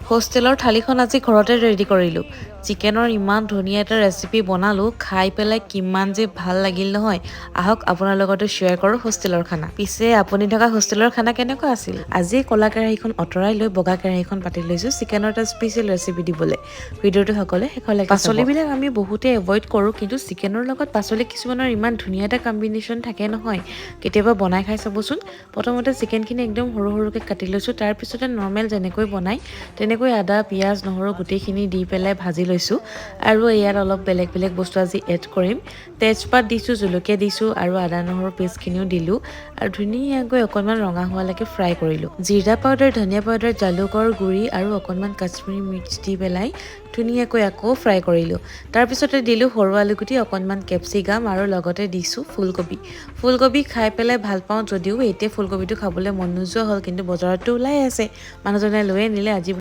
হোষ্টেলৰ থালিখন আজি ঘৰতে ৰেডি কৰিলোঁ। চিকেনৰ ইমান ধুনীয়া এটা ৰেচিপি বনালোঁ, খাই পেলাই কিমান যে ভাল লাগিল নহয়। আহক, আপোনাৰ লগতো শ্বেয়াৰ কৰোঁ হোষ্টেলৰ খানা। পিছে আপুনি থকা হোষ্টেলৰ খানা কেনেকুৱা আছিল? আজি ক'লা কেৰাহীখন আঁতৰাই লৈ বগা কেৰাহীখন পাতি লৈছোঁ চিকেনৰ এটা স্পেচিয়েল ৰেচিপি দিবলৈ। ভিডিঅ'টো সকলোৱে শেষলৈকে। পাচলিবিলাক আমি বহুতে এভইড কৰোঁ, কিন্তু চিকেনৰ লগত পাচলি কিছুমানৰ ইমান ধুনীয়া এটা কম্বিনেশ্যন থাকে নহয়, কেতিয়াবা বনাই খাই চাবচোন। প্ৰথমতে চিকেনখিনি একদম সৰু সৰুকৈ কাটি লৈছোঁ। তাৰপিছতে নৰ্মেল যেনেকৈ বনায় তেনেকৈ আদা, পিঁয়াজ, নহৰু গোটেইখিনি দি পেলাই ভাজি লৈছোঁ। আৰু ইয়াত অলপ বেলেগ বেলেগ বস্তু আজি এড কৰিম। তেজপাত দিছোঁ, জলকীয়া দিছোঁ আৰু আদা নহৰু পেষ্টখিনিও দিলোঁ আৰু ধুনীয়াকৈ অকণমান ৰঙা হোৱালৈকে ফ্ৰাই কৰিলোঁ। জিৰা পাউডাৰ, ধনিয়া পাউডাৰ, জালুকৰ গুড়ি আৰু অকণমান কাশ্মীৰী মিৰ্চ দি পেলাই ধুনীয়াকৈ আকৌ ফ্ৰাই কৰিলোঁ। তাৰপিছতে দিলোঁ সৰু আলুগুটি, অকণমান কেপচিকাম আৰু লগতে দিছোঁ ফুলকবি। ফুলকবি খাই পেলাই ভাল পাওঁ যদিও এতিয়া ফুলকবিটো খাবলৈ মন নোযোৱা হ'ল। কিন্তু বজাৰততো ওলাই আছে, মানুহজনে লৈ আনিলে আজি।